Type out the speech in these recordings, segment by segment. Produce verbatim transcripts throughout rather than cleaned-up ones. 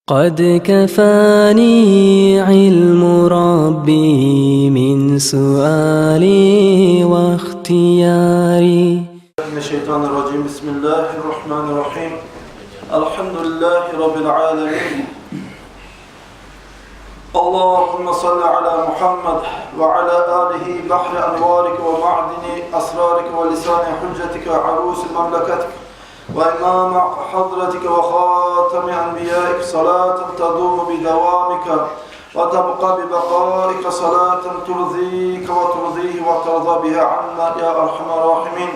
قد كفاني علم ربي من سؤالي واختياري. من الشيطان الرجيم. بسم الله الرحمن الرحيم. الحمد لله رب العالمين. اللهم صل على محمد وعلى آله بحر أنوارك ومعدن أسرارك ولسان حجتك وعروس مملكتك وإمام حضرتك وخاتم أنبيائك صلاة تدوم بدوامك وتبقى ببقائك صلاة ترضيك وترضيه وترضى بها عنا يا أرحم الراحمين.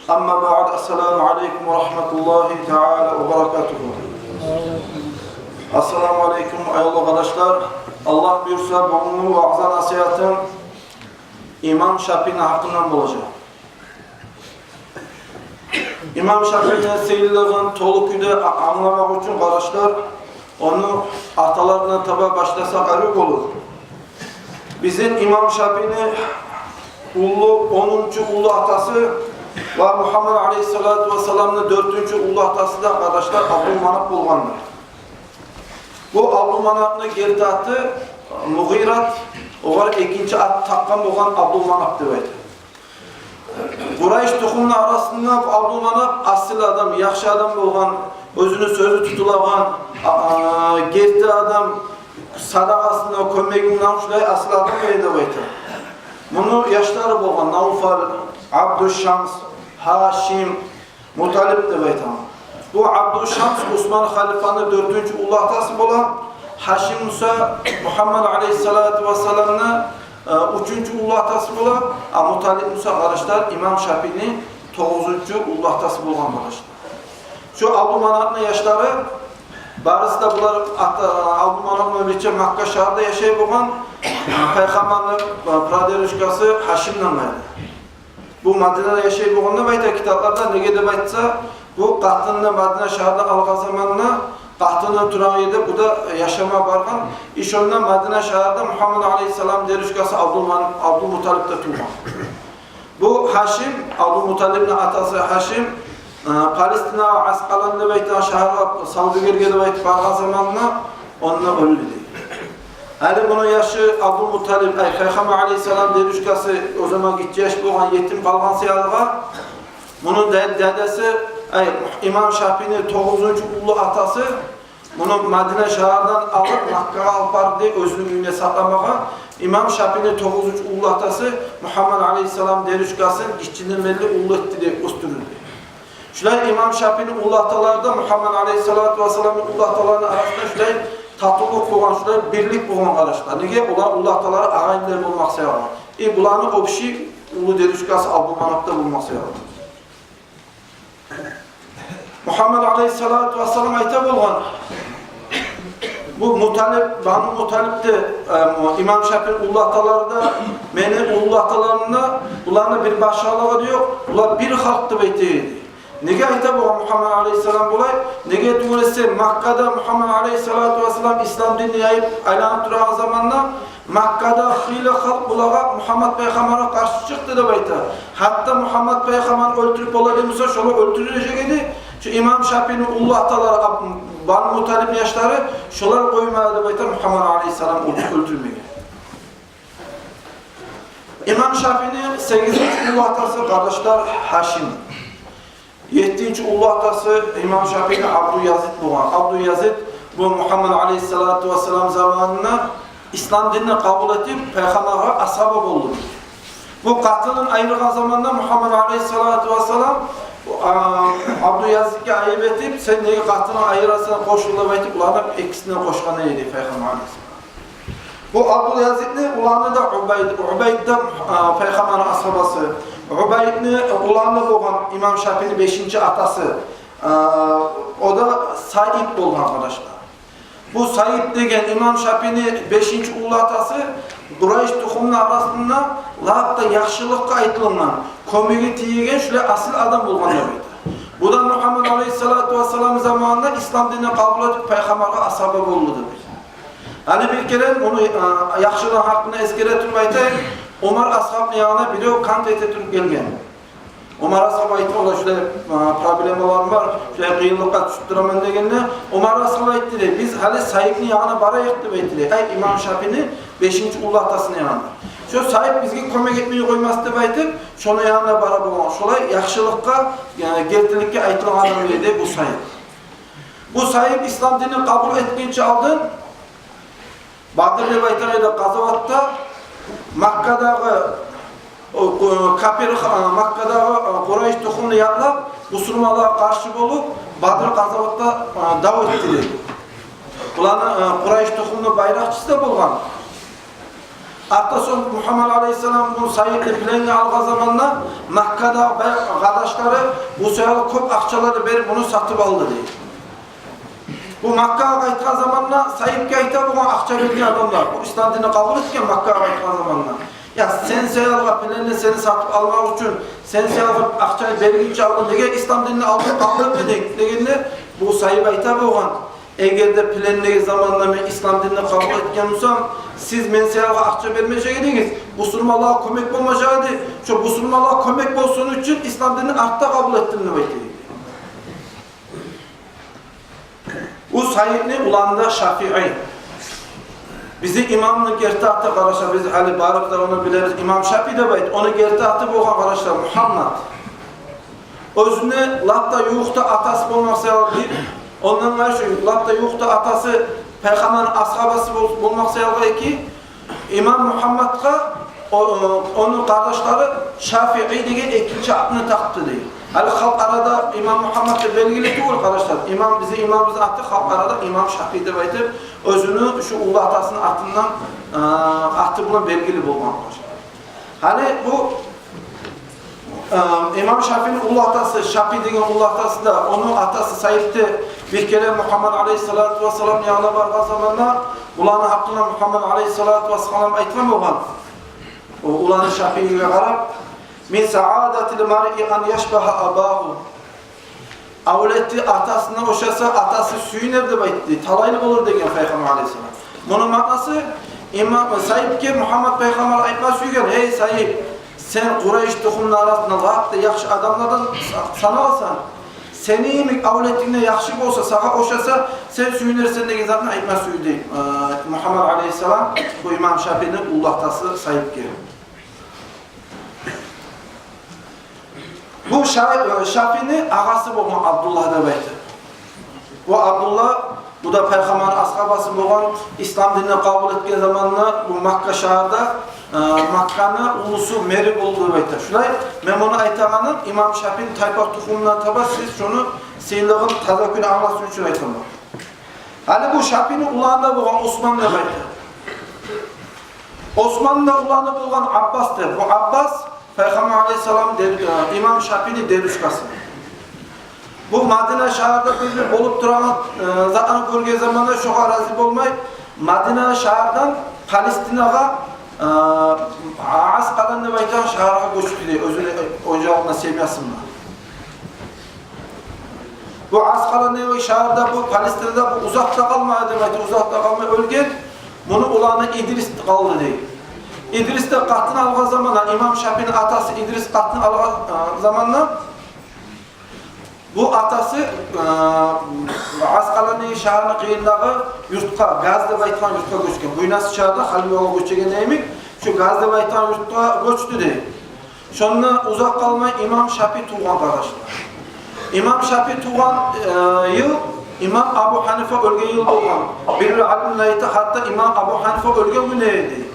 أما بعد، السلام عليكم ورحمة الله تعالى وبركاته. Ассаламу алейкум, аявлу къардашлар. Аллагь буюрса, бугюнгю ваъза-насигьатым имам Шапини гьакъындан болажакъ. Имам Шапини сыйлылыгъын толу кюйде а-, англамакъ учун, къардашлар, ону аталарындан таба башласакъ арив болур. Бизин имам Шапини уллу, онунчу уллу атасы ва Мухаммад алейгьиссалату вассаламны дёртюнчю уллу атасы да, къардашлар, Абдулманап болгъандыр. Бу Абдулманапны герти аты Мугъират, огъар экинчи ат такъгъан болгъан Абдулманап деп айта. Къурайш тухумну арасында Абдулманап асил адам, яхшы адам болгъан, оьзюню сёзю тутулагъан, а, а, герти адам, садагъасына, кёмегине шулай асил адам эди деп айта. Муну яшлары болгъан Навфал, Абдушамс, Гьашим, Муталип деп айтаман. Бу Абдушамс Усман халифаны дёртюнчю уллу атасы бола. Гьашим буса Мухаммад алейгьиссалату вассаламны, э, уьчюнчю уллу атасы бола. А Муталип буса, къардашлар, имам Шапини тогъузунчу уллу атасы болгъан, къардашлар. Шу Абдулманапны яшлары барысы да, булар ата, Абдулманапны бирче Макка шагьарда яшай болгъан, э, пайхаммарны, э, прадедушкасы Гьашимден къайда. Бу Мадинада яшай болгъан деп айта китапларда. Неге деп айтса, бу къатынны Мадина шагьардан алгъан заманда къатыны турагъан ерде бу да яшама баргъан. И шонда Мадина шагьарда Мухаммад алейгьиссалам дедушкасы Абдулман-, Абдулмуталип де тувгъан. Бу Гьашим, Абдулмуталипни атасы Гьашим, э, Палестинагъа, Аскъалан деп айтагъан шагьаргъа савдюгерге деп айтып баргъан заманда онда оьлдю дей. Гьали муну яшы Абдулмуталип, ай, Пайхаммар алейгьиссалам дедушкасы о заман гиччи яш болгъан, етим къалгъан саялы, муну да-, дадасы, ай, имам Шапини тогъузунчу уллу атасы муну Мадина шагьардан алып, Маккагъа алып барды дей, оьзюню уьюне сакъламагъа. Имам Шапини тогъузунчу уллу атасы Мухаммад алейгьиссалам дедушкасын гиччиден берли уллу этди дей, оьсдюрдю дей. Шулай имам Шапини уллу аталары да, Мухаммад алейгьиссалату вассаламны уллу аталарыны арасында шулай татывлукъ болгъан, шулай бирлик болгъан, къардашлар. Неге? Олар уллу аталары агъа-инилер болмакъ саялы. И буланы общий уллу дедушкасы Абдулманап да болмакъ саялы. Мухаммад алейгьиссалату вассалам айта болгъан: бу Муталип, Бану Муталип де, э, имам Шапини уллу аталары да, мени уллу аталарым да, буланы бир башгъалыгъы да ёкъ, булар бир халкъ деп айта эди. Неге айта болгъан Мухаммад алейгьиссалам булай? Неге тюгюл эсе, Маккада Мухаммад алейгьиссалату вассалам ислам динни яйып айланып турагъан заманда Маккада хыйлы халкъ булагъа, Мухаммад пайхаммаргъа къаршы чыкъды деп айта. Гьатта Мухаммад пайхаммарны оьлтюрюп бола эди буса, шолар оьлтюрежек эди. Шу имам Шапини уллу аталары, Аб-, Бану Муталипни яшлары, шолар къоймады деп айта Мухаммад алейгьиссалам оьлтю-, оьлтюрмеге. Имам Шапини сегизинчи уллу атасы, къардашлар, Гьашим. Еттинчи уллу атасы имам Шапини Абдуязит болгъан. Абдуязит бу Мухаммад алейгьиссалату вассалам заманында ислам динни къабул этип, пайхаммаргъа асгьаба болду. Бу къатынын айыргъан заманда Мухаммад алейгьиссалату вассалам, а, Абдуязитге айып этип: «Сен неге къатынынг айырасан, къошул», — деп айтып, буланы экисин де къошгъан эди пайхаммар алейгьиссалам. Бу Абдуязитни уланы да Убайд, Убайд да, а, пайхаммарны асгьабасы. Убайдны уланы болгъан имам Шапини бешинчи атасы. А, о да Саид болгъан, къардашлар. Бу Саид деген имам Шапини бешинчи уллу атасы Къурайш тухумну арасында лап да яхшылыкъгъа айтылынгъан, кёмеги тийген шулай асил адам болгъан деп айта. Бу да Мухаммад алейгьиссалату вассалам заманында ислам динни къабул этип, пайхаммаргъа асгьаба болду деп айта. Гьали бир керен муну, а, яхшылыгъыны гьакъында эсгере туруп айтайым. Омар асгьабны янына бирев кант эте туруп гелген. Омар асгьаб айтгъан: «Олай, шулай, а, проблемаларым бар, шулай къыйынлыкъгъа тюшюп тураман», — дегенде, Омар асгьаб айтды дей: «Биз гьали Сайипни янына барайыкъ», — деп айтды дей. Ай, имам Шапини бешинчи уллу атасыны янына. «Шо Сайип бизге кёмек этмей къоймас», — деп айтып, шону янына бара болгъан. Шолай яхшылыкъгъа, яни гертиликге айтылгъан адам эди бу Сайип. Бу Сайип ислам динни къабул этгинче алдын Бадр деп айтагъан къазаватда Маккадагъы, о, о, капир, а, Маккадагъы, а, Къурайш тухумну якълап, бусурманлагъа къаршы болуп, Бадр къазаватда, а, дав этди дей. Буланы, а, Къурайш тухумну байракъчысы да болгъан. Артда сонг Мугьаммат алейгьиссалам бу Сайипни пленге алгъан заманда Маккадагъы бай-, къардашлары бу саялы кёп акъчалар берип, муну сатып алды дей. Бу Маккагъа къайтгъан заманда Сайипге айта болгъан акъча берген адамлар, бу ислам динни къабул этген, Маккагъа къайтгъан заманда: «Я, сен саялы пленни сени сатып алмакъ учун, сен саялы акъча бергинче алдын неге ислам динни алдын къабул этмединг?» — дегенде, бу Сайип айта болгъан: «Эгер де пленлиги заманда мен ислам динни къабул этген бусам, сиз мен саялы акъча бермежек эдигиз, бусурманлагъа кёмек болмажакъ эди. Шо бусурманлагъа кёмек болсун учун ислам динни артда къабул этдим», — деп айта. Бу Сайипни уланы да Шафии. Бизин имамны герти аты, къардашлар, биз гьали барыбыз да ону билебиз, имам Шафии деп айт. Ону герти аты болгъан, къардашлар, Мугьаммат. Оьзюню лап да ювукъда атасы болмакъ саялы бир, ондан къайры шу лап да ювукъда атасы Пайхаммарны асгьабасы бол-, болмакъ саялы эки, имам Мугьамматгъа о-, о-, ону къардашлары Шафии деген экинчи атны такъды дей. Гьали халкъ арада имам Мугьаммат деп белгили тюгюл, къардашлар. Имам, бизин имамыбызны аты халкъ арада имам Шафии деп айтып, оьзюню шу уллу атасыны атындан, а, аты булан белгили болгъан, къардашлар. Гьали бу, а, имам Шафиини уллу атасы, Шафии деген уллу атасы да, ону атасы Сайип де бир керен Мугьаммат алейгьиссалату вассаламны янына баргъан заманда, буланы гьакъында Мугьаммат алейгьиссалату вассалам айтгъан болгъан, о уланы Шафииге къарап: «Мин саадатил маръи ан яшбагьа абагьу». Авлети атасына ошаса, атасы сююнер деп айтды, талайлы болур деген Пайхаммар алейгьиссалам. Муну маънасы, имам Сайипге Мугьаммат пайхаммар айтма сюйген: «Гьей Сайип, сен Къурайш тухумну арасында лап да яхшы адамлардан са-, саналасан. Сени йимик авлетингде яхшы болса, сагъа ошаса, сен сююнерсен», — деген затны айтма сюйдю, э, Мугьаммат алейгьиссалам бу имам Шафиини уллу атасы Сайипге. Бу Ша-, Шафиини агъасы болгъан Абдуллагь деп айтып. Бу Абдуллагь, бу да Пайхаммарны асгьабасы болгъан, ислам динни къабул этген заманда бу Макка шагьарда, э, Макканы уллусу, мэри болду деп айта. Шулай, мен муну айтагъаным, имам Шафиини тайпа тухумундан таба, сиз шуну сыйлыгъын таза кюйде англасын учун айтаман. Гьали бу Шафиини уланы да болгъан Осман деп айта. Османны да уланы болгъан Аббас деп. Бу Аббас Пайхаммар алейгьиссалам де-, э, имам Шафиини дедушкасы. Бу Мадина шагьарда бир-бир болуп турагъан, э, затланы гёрген заманда шогъар рази болмай, Мадина шагьардан Палестинагъа, э, Аскъалан деп айтагъан шагьаргъа гёчдю дей, оьзюню, э, ожагъына, семьясына. Бу Аскъалан деген шагьарда, бу Палестинада бу узакъда къалмай деп айта, узакъда къалмай оьлген. Муну уланы Идрис къалды дей. Идрис де къатын алгъан заманда, имам Шафиини атасы Идрис къатын алгъан, а, заманда, бу атасы, а, Аскъалан деген шагьарны къырыйындагъы юртгъа, Газ деп айтагъан юртгъа гёчген. Буйнакск шагьарда Халимбекавулгъа гёчеген йимик, шу Газ деп айтагъан юртгъа гёчдю дей. Шонда узакъ къалмай имам Шафии тувгъан, къардашлар. Имам Шафии тувгъан, э, йыл имам Абу Гьанифа оьлген йыл болгъан. Бир-бир алимлер айта, гьатта имам Абу Гьанифа оьлген гюн эди.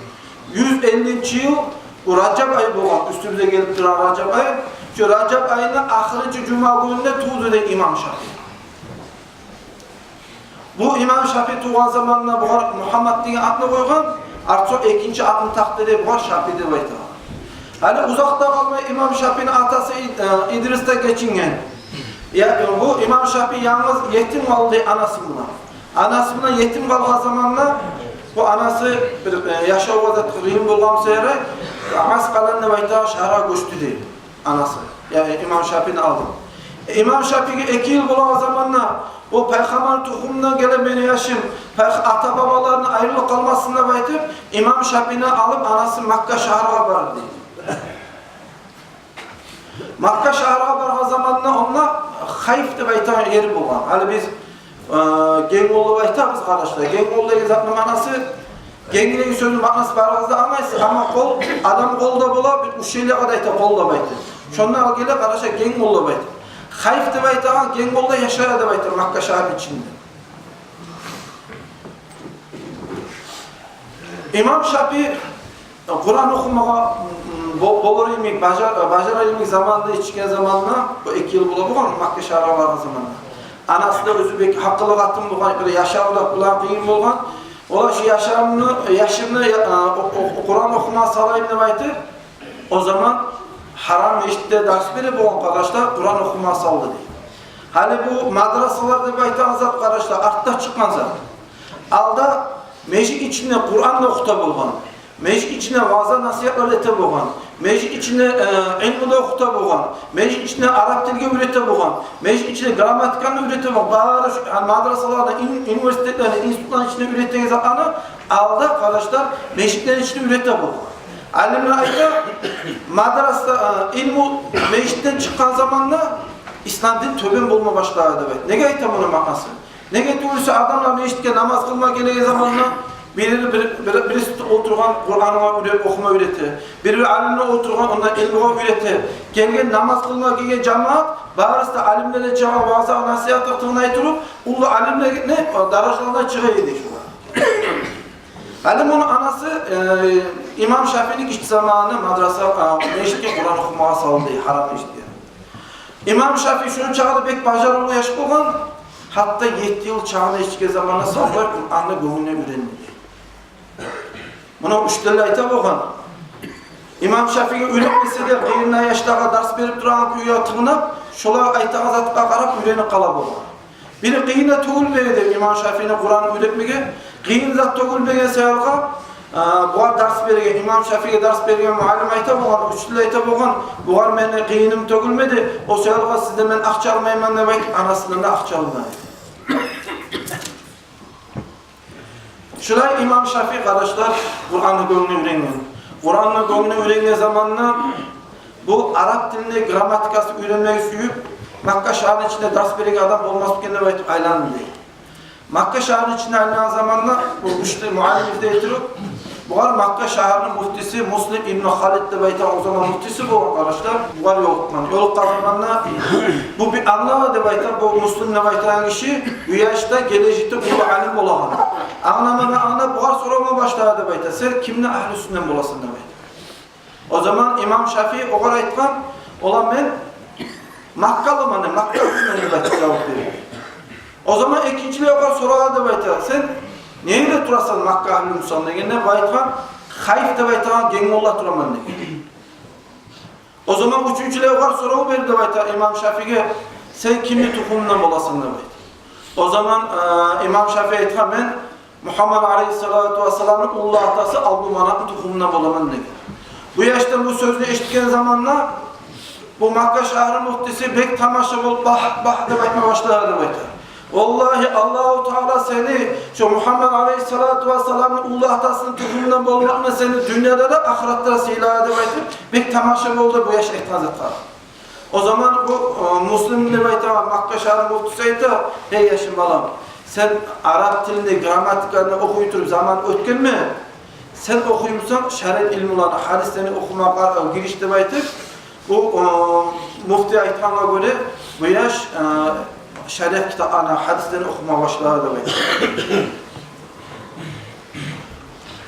Юз эллинчи йыл, бу Ражаб ай болгъан, уьстюбюзге гелип турагъан Ражаб ай. Шу Ражаб айны ахырынчы жума гюнюнде тувду дей имам Шафии. Бу имам Шафии тувгъан заманда бугъар Мугьаммат деген атны къойгъан, артсо экинчи атны такъды дей, бугъар Шафии деп айтагъан. Гьали узакъда къалмай имам Шафиини атасы Ид-, э, Идрис де гечинген. Я, бу имам Шафии янгыз етим къалды анасы булан. Анасы булан етим къалгъан заманда бу анасы бир, э, яшавгъа зат къыйын болгъан буса ярай, Аскъалан деп айтагъан шагьаргъа гёчдю дей. Анасы, яни имам Шафиини алды. Имам Шафииге эки йыл болагъан заманда, о Пайхаммар тухумундан геле мени яшым, пай-, ата-бабаларына айрылып къалмасын деп айтып, имам Шафиини алып, анасы Макка шагьаргъа барды дей. Макка шагьаргъа баргъан заманда онда Хайф деп айтагъан ери болгъан. Гьали биз, э, Генг къол деп айтабыз, къардашлар. Генг къол деген затны маънасы, Генг деген сёзню маънасы барыгъыз да англайсыз, амма къол, адам къол да бола, бир ушельягъа да айта къол деп айта. Шондан геле, къардашлар, Генг къол деп айта. Хайф деп айтагъан Генг къолда яшай деп айта, Макка шагьарны ичинде. Имам Шафи Къуран охумагъа, м, бо-, болар йимик, бажар-, бажарар йимик заманда, ичген заманда, бу эки йыл бола болгъан, Макка шагьаргъа баргъан заманда. Анасы да оьзю бек гьакъыллы къатын болгъан, бир яшаву да булан къыйын болгъан. Олар шу яшавумну, яшымны, я-, а, о-, о-, Къуран охумагъа салайым деп айтып, о заман гьарам межитде дарс бере болгъан, къардашлар, Къуран охумагъа салды дей. Гьали бу мадрасалар деп айтагъан зат, къардашлар, артда чыкъгъан зат. Алда межит ичинде Къуран да охута болгъан, межит ичинде ваъза-насигьатлар эте болгъан, межит ичинде, э, илму да охута болгъан, межит ичинде араб тилге уьйрете болгъан, межит ичинде грамматиканы уьйрете болгъан. Бары шу, гьали мадрасаларда, ин-, университетлерде, институтланы ичинде уьйретеген затланы алда, къардашлар, межитлени ичинде уьйрете болгъан. Алимлер айта, мадраса, э, илму межитден чыкъгъан заманда ислам дин тёбен болма башлады деп айта. Неге айта муну маънасын? Неге тюгюл эсе, адамлар межитге намаз къылма гелеген заманда, бири, бир, бир, бириси олтургъан Къуранны уьйре-, охума уьйрете, бири алимлер олтургъан, онда илмугъа уьйрете. Гелген намаз къылма гелген жамаат барысы да алимлер де чыгъа, ваъза-насигьатны тынглай туруп, уллу алимлер, не, даражаларына чыгъа эди шулар. Гьали муну анасы, э, имам Шафини гиччи заманында мадраса, а, межитге Къуран охумагъа салды, гьарам межитге. Имам Шафи шунчакъы да бек бажарывлу яш болгъан, гьатта етти йыл чагъына етишген заманда савлай Къуранны гёнгюне уьйренди. Муна учителлер айта болгъан, имам Шафиге уьйретмесе де, къырыйында яшлагъа дарс берип турагъан кюйге тынглап, шолар айтагъан затгъа къарап уьйренип къала болгъан. Бири къыйын да тюгюл эди имам Шафини Къуран уьйретмеге. Къыйын зат тюгюл деген саялгъа, а, бугъар дарс берген, имам Шафиге дарс берген муаллим айта болгъан, учитель айта болгъан: «Бугъар мени къыйыным тёгюлмеди, о саялгъа сизден мен акъча алмайман», — деп айтып, анасындан да акъча алмай. Шулай имам Шафи, къардашлар, Къуранны гёнгюне уьйренген. Къуранны гёнгюне уьйренген заманда бу араб тилини грамматикасын уьйренмеге сююп, Макка шагьарны ичинде дарс береген адам болмас экен деп айтып айланды дей. Макка шагьарны ичинде айлангъан заманда бу учитель, муаллим излей туруп, бугъар Макка шагьарны муфтиси Муслим ибн Халид деп айта, о заман муфтиси болгъан, къардашлар, бугъар ёлукъгъан. Ёлукъгъан заманда бу бир англама деп айта, бу Муслим деп айтагъан гиши, бу яшда гележекде уллу алим болагъан. Англамагъан, англап, бугъар сорама башлады деп айта: «Сен кимни агьлюсюнден боласан?» — деп айта. О заман имам Шафи огъар айтгъан: «Ола мен маккалыман, Макка агьлюман», — деп айтып жавап берген. О заман экинчилей огъар сорагъан деп айта: «Сен не ерде турасан, Макка агьлюмюсен?» — дегенде, бу айтгъан: «Хайф деп айтагъан генг къолда тураман», — деген. О заман уьчюнчюлей огъар сорав берди деп айта имам Шафиге: «Сен кимни тухумундан боласан?» — деп айта. О заман, э, имам Шафи айтгъан: «Мен Мугьаммад алейгьиссалату вассаламны уллу атасы Абдуманапны тухумундан боламан», — деген. Бу яшдан бу сёзню эшитген заманда бу Макка шагьарны муфтиси бек тамаша болуп, «Багь, багь», — деп айтма башлады деп айта. «Валлагьи, Аллагьу Таала сени шо Мугьаммад алейгьиссалату вассаламны уллу атасыны тухумундан болмакъны сени дюньяда да, ахыратда да сыйлады», — деп айтып, бек тамаша болду бу яш айтгъан затгъа. О заман бу, э, Муслим деп айтагъан Макка шагьарны муфтиси айта: «Гьей яшым, балам, сен араб тилни грамматиканы охуй туруп заман оьтгенми? Сен охуймусан шариат илмуланы, гьадислени охумагъа, э, гириш», — деп айтып, бу, э, муфти айтгъангъа гёре, бу яш, э, шариат китапланы, гьадислени охума башлады деп айта.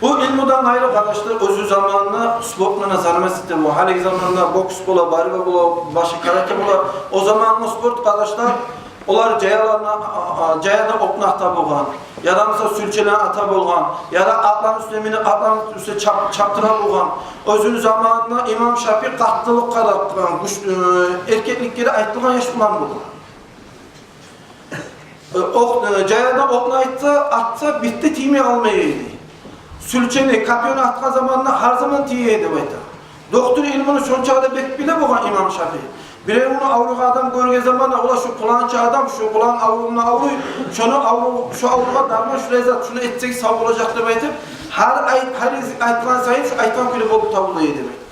Бу илмудан къайры, къардашлар, оьзю заманында спорт булан заниматься эте болгъан. Гьалиги заманда бокс бола, борьба бола, башгъа каратэ бола. О заманны спорт, къардашлар, олар жаяларына, а, а, жаядан отну ата болгъан, яда, мисал, сюлчелени ата болгъан, яда атланы уьстюне минип, атланы уьстюне чап-, чапдыра болгъан. Оьзюню заманында имам Шафи къаттылыкъгъа да, гюч, э, эркекликге де айтылгъан яш улан болгъан. Э, окъ, э, жаядан отну айтса, атса, битди тиймей къалмай эди. Сюлчени, копьёну атгъан заманда гьар заман тие эди деп айта. Докътор илмуну шончакъы да бек биле болгъан имам Шафи. Биревню авругъан адам гёрген заманда: «Ола, шу пуланча адам шу пулан аврувундан авруй, шону авру-, шу авругъа дарман шулай зат, шуну этсек сав болажакъ», — деп айтып, гьар айт-, гьар из-, айтгъан сайын шу айтгъан кюйде болуп табула эди деп айта.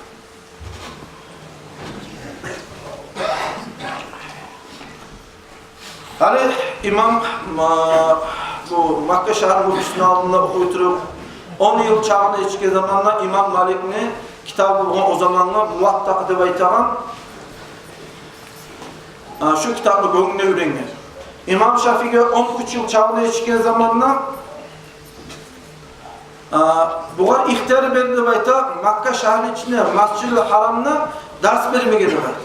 Гьали имам, ма-, бу Макка шагьар муфтисини алдында охуй туруп, он йыл чагъына етишген заманда имам Маликни китабы болгъан, о замангъы Муваттаъ деп айтагъан, а, шу китапны гёнгюне уьйренген. Имам Шафиге он уьч йыл чагъына етишген заманда, а, бугъар ихтияр берди деп айта, Макка шагьарны ичинде, Масжидил Гьарамда дарс бермеге деп айта.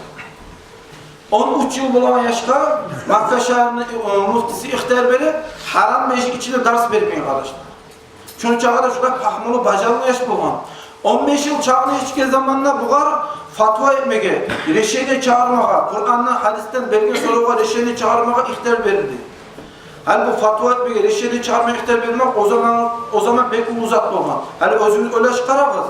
Он уьч йыл болгъан яшгъа Макка шагьарны, э, муфтиси ихтияр бере, Гьарам межит ичинде дарс бермеге, къардашлар. Шончагъа да шулай пагьмулу, бажарывлу яш болгъан. Он беш йыл чагъына етишген заманда бугъар фатва этмеге, решение чыгъармагъа, Къурандан, гьадисден берген соравгъа решение чыгъармагъа ихтияр берилди. Гьали бу фатва этмеге, решение чыгъармагъа ихтияр бермек о заман, о заман бек уллу зат болгъан. Гьали оьзюгюз ойлашып къарагъыз.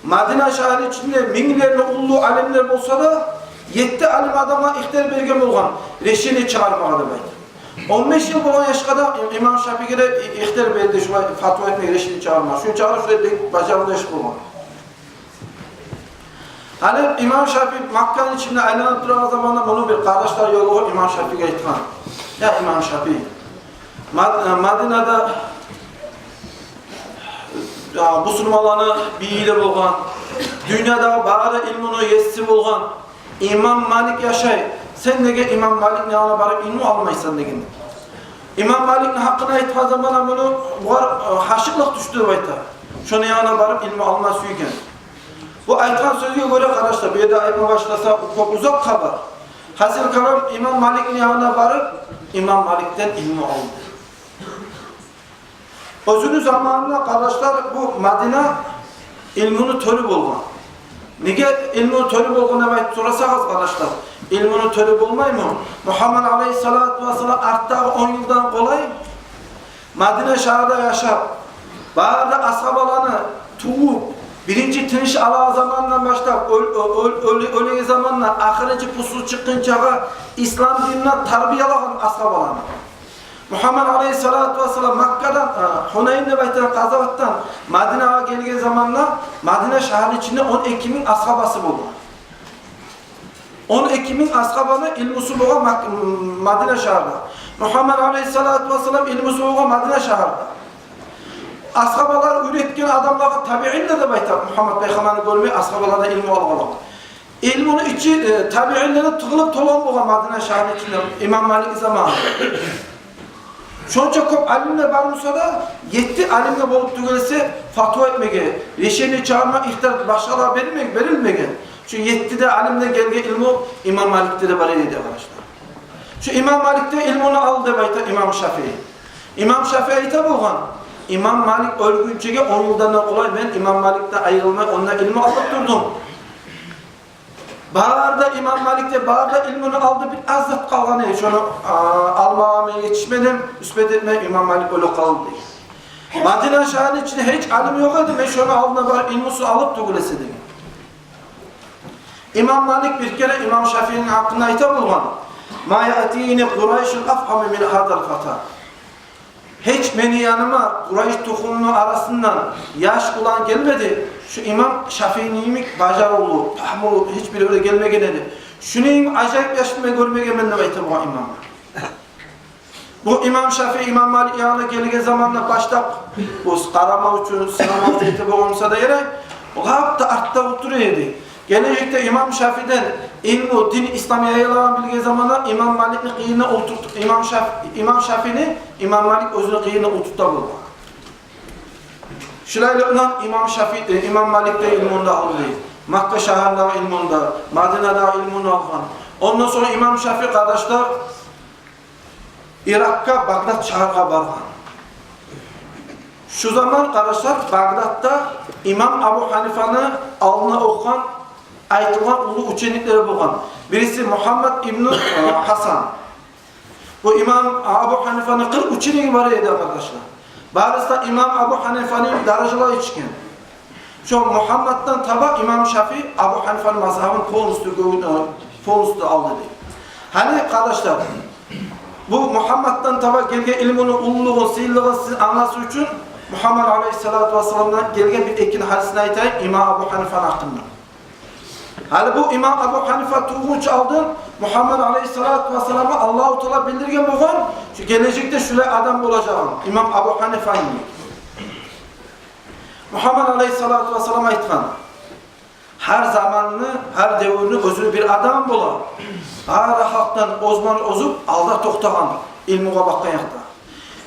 Мадина шагьарны ичинде минглер уллу алимлер болса да, етти алим адамгъа ихтияр берген болгъан решение чыгъармагъа деп айта. Он беш йыл болгъан яшгъа да имам Шафиге де ихтияр берди шулай фатва этмеге, решение чыгъармагъа. Шончагъа шулай бек бажарывлу яш болгъан. Гьали имам Шафи Макканы ичинде айланып турагъан заманда муну бир къардашлар ёлугъуп имам Шафиге айтгъан: «Я имам Шафи, Мад-, э, Мадинада, э, бусурманланы бийи де болгъан, дюньядагъы бары илмуну еси болгъан имам Малик яшай. Сен неге имам Маликни янына барып илму алмайсан?» — деген. Имам Маликни гьакъын айтгъан заманда муну, бугъар, э, гьашыкълыкъ тюшдю деп айта. Шону янына барып илму алма сюйген. Бу айтгъан сёзге гёре, къардашлар, бу ерде айтма башласа, кёп узакъ хабар. Гьасил калам, имам Маликни янына барып, имам Маликден илму алды. Оьзюню заманында, къардашлар, бу Мадина илмуну тёрю болгъан. Неге илмуну тёрю болгъан деп айтып сорасагъыз, къардашлар, илмуну тёрю болмаймы? Мугьаммад алайгьиссалату вассалам артдагъы он йылдан къолай Мадина шагьарда яшап, бары да асгьабаланы тувуп, биринчи тыныш алагъан замандан башлап, оьл-, оьл-, оьл-, оьлеген замандан ахырынчы пусу чыкъгъынчагъа ислам динине тарбиялагъан асгьабаланы. Мугьаммад алайгьиссалату вассалам Маккадан, э, Гьунайн деп айтагъан къазаватдан Мадинагъа гелген заманда Мадина шагьарны ичинде он эки минг асгьабасы болгъан. Он эки минг асгьабаны илмусу болгъан Мак-, м-, Мадина шагьарда. Мугьаммад алайгьиссалату вассалам илмусу болгъан Мадина шагьарда. Асгьабалар уьйретген адамлагъа табиинлер деп айта, Мугьаммад пайхаммарны гёрмей асгьабалардан илму алгъанлар. Илмуну ичи, э, табиинлеге тыгъылып толгъан болгъан Мадина шагьарны ичинде имам Малик заманында. Шонча кёп алимлер бар буса да, етти алимге болуп тюгюл эсе фатва этмеге, решение чыгъарма ихтияр башгъалагъа берилме-, берилмеген. Шу етти де алимден гелген илму имам Маликде де бар эди, къардашлар. Шу имам Маликден илмуну алды деп айта имам Шафии. Имам Шафии айта болгъан: «Имам Малик оьлгюнчеге он йылдан да къолай мен имам Маликден айрылмай, ондан илму алып турдум. Бары да имам Маликден бары да илмуну алды, бир аз зат къалгъан эди, шону, а, алмагъа мен етишмедим, успеть этмей, имам Малик оьлюп къалды», — дей. «Мадина шагьарны ичинде гьеч алим ёкъ эди, мен шону алдына барып илмусун алып тюгюл эсе», — деген. Имам Малик бир керен имам Шафиини гьакъында айта болгъан: «Ма яътини Къурайшун афгьама мин гьазал фата». Гьеч мени яныма Къурайш тухумну арасындан яш улан гелмеди, шу имам Шафиини йимик бажарывлу, пагьмулу гьеч бир оьле гелмеген эди. Шуну йимик ажайып яшны мен гёрмегенмен, деп айта бу имам. Бу имам Шафии имам Малик янына гелген заманда башлап, бу къарама учун, сынама учун эте болгъан буса да ярай, лап да артда олтура эди. Гележекде имам Шафииден илму, дин, ислам яйылагъанын билген заманда имам Маликни къырыйына олтурт-, имам Шаф-, имам Шафиини имам Малик оьзюню къырыйына олтурта болгъан. Шулайлыкъдан имам Шафии, э, имам Маликден илмуну да алды. Макка шагьарындагъы илмуну да, Мадинадагъы илмуну да алгъан. Ондан сонг имам Шафии, къардашлар, Иракъгъа, Багдад шагьаргъа баргъан. Шу заман, къардашлар, Багдадда имам Абу Гьанифаны алдына охугъан, айтылгъан уллу учениклери болгъан. Бириси Мугьаммад ибну, э, Гьасан. Бу имам Абу Гьанифаны къыркъ учениги бар эди, къардашлар. Барысы да имам Абу Гьанифаны даражалай етишген. Шо Мугьаммаддан таба имам Шафии Абу Гьанифаны мазгьабын полностью гё-, э, полностью алды дей. Гьали, къардашлар, бу Мугьаммаддан таба гелген илмуну уллулугъун, сыйлылыгъын сиз англашы учун Мугьаммад алайгьиссалату вассаламдан гелген бир экинчи гьадисни айтайым имам Абу Гьанифаны гьакъында. Гьали бу имам Абу Гьанифа тувгъунча алдын Мугьаммад алайгьиссалату вассаламгъа Аллагьу Таала билдирген болгъан, шу гележекде шулай адам болажагъын, имам Абу Гьанифаны. Мугьаммад алайгьиссалату вассалам айтгъан: гьар заманны, гьар девюрню оьзюню бир адамы бола. Бары халкъдан озман озуп, алда токътагъан, илмугъа бакъгъан якъда.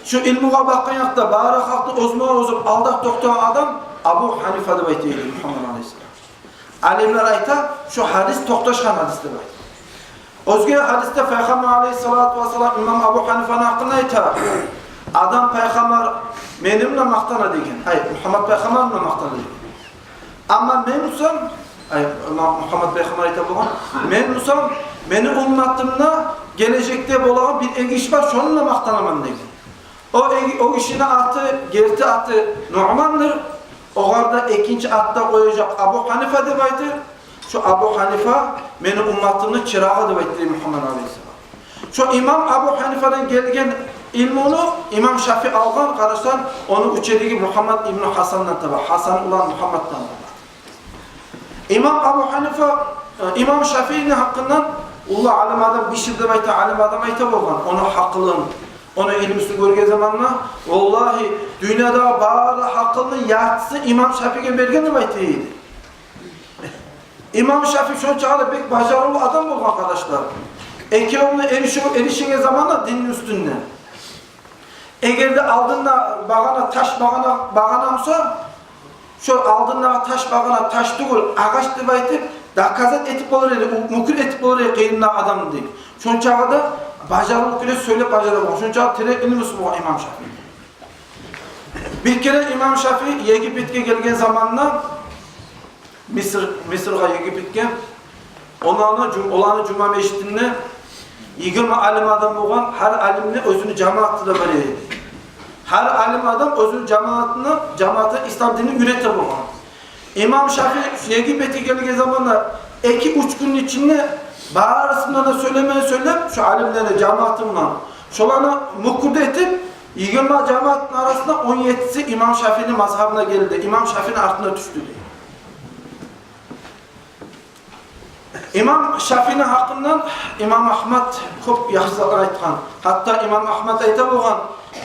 Шу илмугъа бакъгъан якъда бары халкъдан озман озуп, алда токътагъан адам Абу Гьанифа деп айта эди Мугьаммад алайгьиссалам. Алимлер айта, шу гьадис токъташгъан гьадис деп айта. Оьзге гьадисде Пайхаммар алайгьиссалату вассалам имам Абу Гьанифаны гьакъында айта: «Адам пайхаммар мени булан макътана», — деген. Ай, Мугьаммад пайхаммар булан макътана деген. Амма мен бусам, ай, Мугьаммад пайхаммар айта болгъан, мен бусам, мени умматымда гележекде болагъан бир эки иш бар, шону булан макътанаман деген. О эки, о кишини аты, герти аты Нугьмандыр. Огъар да экинчи ат да къояжакъ Абу Гьанифа деп айтыр. Шо Абу Гьанифа мени умматымны чырагъы деп айтды Мугьаммад алайгьиссалам. Шо имам Абу Гьанифадан гелген илмуну имам Шафи алгъан, къарасанг, ону учениги Мугьаммад ибну Гьасандан таба, Гьасан улан Мугьаммаддан таба. Имам Абу Гьанифа, э, имам Шафини гьакъындан, уллу алим адам, бишир деп айта, алим адам айта болгъан, ону гьакъылын, ону илмусун гёрген заманда, валлагьи, дюньяда бары гьакъылны яртысын имам Шафиге берген деп айта эди. Имам Шафи шончакъы да бек бажарывлу адам болгъан, къардашлар. Экевню эриши-, эришеген заманда динни уьстюнде. Эгер де алдында багъана, таш багъана, багъана буса, шо алдындагъы таш багъана таш тюгюл, агъач деп айтып, доказать этип болур эди, мюкюр этип болур эди къырыйындагъы адамны деп. Шончакъы да бажарывлу кюйде сёйлеп бажара болгъан. Шончакъы терен илмусу болгъан имам Шафи. Бир керен имам Шафи Египетге гелген заманда, Миср, Мисргъа, Египетге, оланы жум-, оланы жума межитинде йигирма алим адам болгъан, гьар алимни оьзюню жамааты да бар эди. Гьар алим адам оьзюню жамаатына, жамаатына ислам динин уьйрете болгъан. Имам Шафи Египетге гелген заманда эки-уьч гюнню ичинде барысына да сёйлемеге сёйлеп, шо алимлени жамааты булан, шоланы мюкюр де этип, йигирма жамаатны арасында он еттиси имам Шафини мазгьабына гелди, имам Шафини артына тюшдю дей. Имам Шафини гьакъындан имам Агьмад кёп яхшы затлар айтгъан. Гьатта имам Агьмад айта болгъан: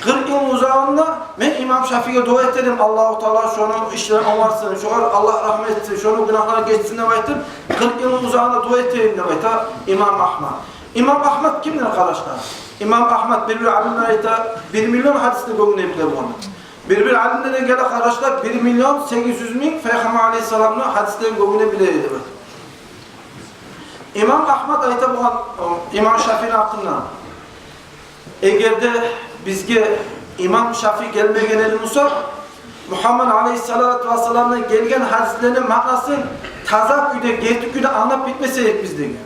«Къыркъ йылны узагъында мен имам Шафиге дуа этедим, Аллагьу Таала шону ишлерин онгарсын, шогъар Аллагь рагьмат этсин, шону гюнагьларын гечсин», — деп айтып, къыркъ йылны узагъында дуа этедим деп айта имам Агьмад. Имам Агьмад кимдир, къардашлар? Имам Агьмад, бир-бир алимлер айта, бир миллион гьадисни гёнгюнден биле болгъан. Бир-бир алимлерден геле, къардашлар, бир миллион сегиз юз минг Пайхаммар алайгьиссаламны гьадислерин гёнгюнден биле эди деп айта. Имам Агьмад айта болгъан, о, имам Шафини гьакъында: «Эгер де бизге имам Шафи гелмеген эди буса, Мугьаммад алайгьиссалату вассаламдан гелген гьадислени маънасын таза кюйде, герти кюйде англап битмес эдик биз», — деген.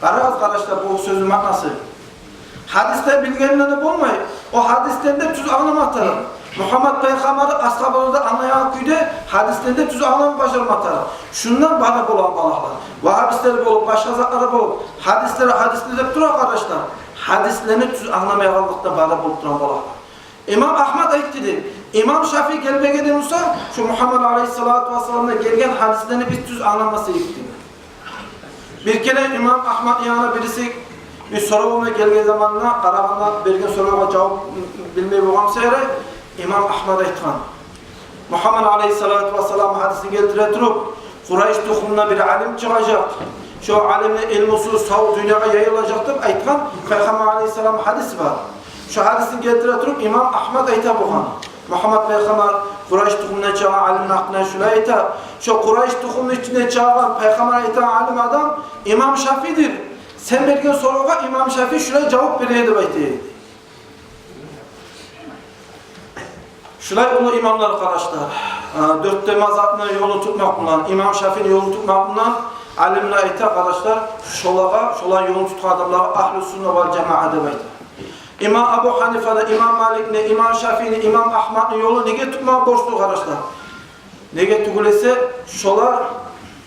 Къарагъыз, къардашлар, бу сёзню маънасы. Гьадислени билгенлер де болмай, о гьадислени де тюз англама тарыкъ. Мугьаммад пайхаммарны асгьабалары да англайгъан кюйде гьадислени де тюз англама бажарма тарыкъ. Шундан бара бола балагьлар. Вагьабистлер болуп, башгъа затлар болуп, гьадислер, гьадислер деп тура, къардашлар. Гьадислени тюз англамайгъанлыкъдан бара болуп турагъан балагьлар. Имам Агьмад айтды дей: «Имам Шафи гелмеген эди буса, шу Мугьаммад алайгьиссалату вассаламдан гелген гьадислени биз тюз англамас эдик», — деди. Бир керен имам Агьмадны янына бириси бир сорав булан гелген заманда, къарагъанда, берген соравгъа жавап билмей болгъан саялы, имам Агьмад айтгъан: «Мугьаммад алайгьиссалату вассалам гьадисин гелтире туруп, Къурайш тухумундан бир алим чыгъажакъ. Шо алимни илмусу сав дюньягъа яйылажакъ», — деп айтгъан Пайхаммар алайгьиссалам гьадиси бар. Шо гьадисин гелтире туруп, имам Агьмад айта болгъан: «Мугьаммад пайхаммар Къурайш тухумундан чыгъагъан алимни гьакъында шулай айта. Шо Къурайш тухумуну ичинде чыгъагъан, пайхаммар айтагъан алим адам имам Шафидир. Сен берген соравгъа имам Шафи шулай жавап бере», — деп айта эди. Шулай уллу имамлар, къардашлар, э, дёрт де мазгьабны ёлун тутмакъ булан, имам Шафини ёлун тутмакъ булан, алимлер айта, къардашлар, шолагъа, шоланы ёлун тутгъан адамлагъа агьлу сунна вал жамаа деп айта. Имам Абу Гьанифаны, имам Маликни, имам Шафини, имам Агьмадны ёлун неге тутмагъа борчлу, къардашлар? Неге тюгюл эсе, шолар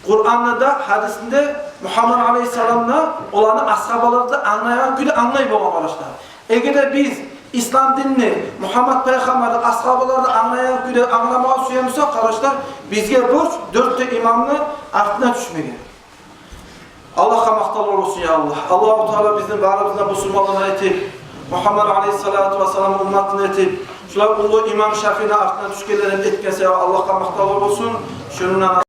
Къуранны да, гьадисни де, Мугьаммад алайгьиссаламны да, оланы асгьабалары да англайгъан кюйде англай болгъан, къардашлар. Эгер де биз ислам динни Мугьаммад пайхаммар да, асгьабалар да англайгъан кюйде англамагъа сюе бусакъ, къардашлар, бизге борч дёрт де имамны артына тюшмеге. Аллагьгъа макътавлар болсун, я Аллагь. Аллагьу Таала бизин барыбызны да бусурманлар этип, Мугьаммад алайгьиссалату вассалам умматын этип, шулай уллу имам Шафиини артына тюшгенлерден этген саялы Аллагьгъа макътавлар болсун. Шундан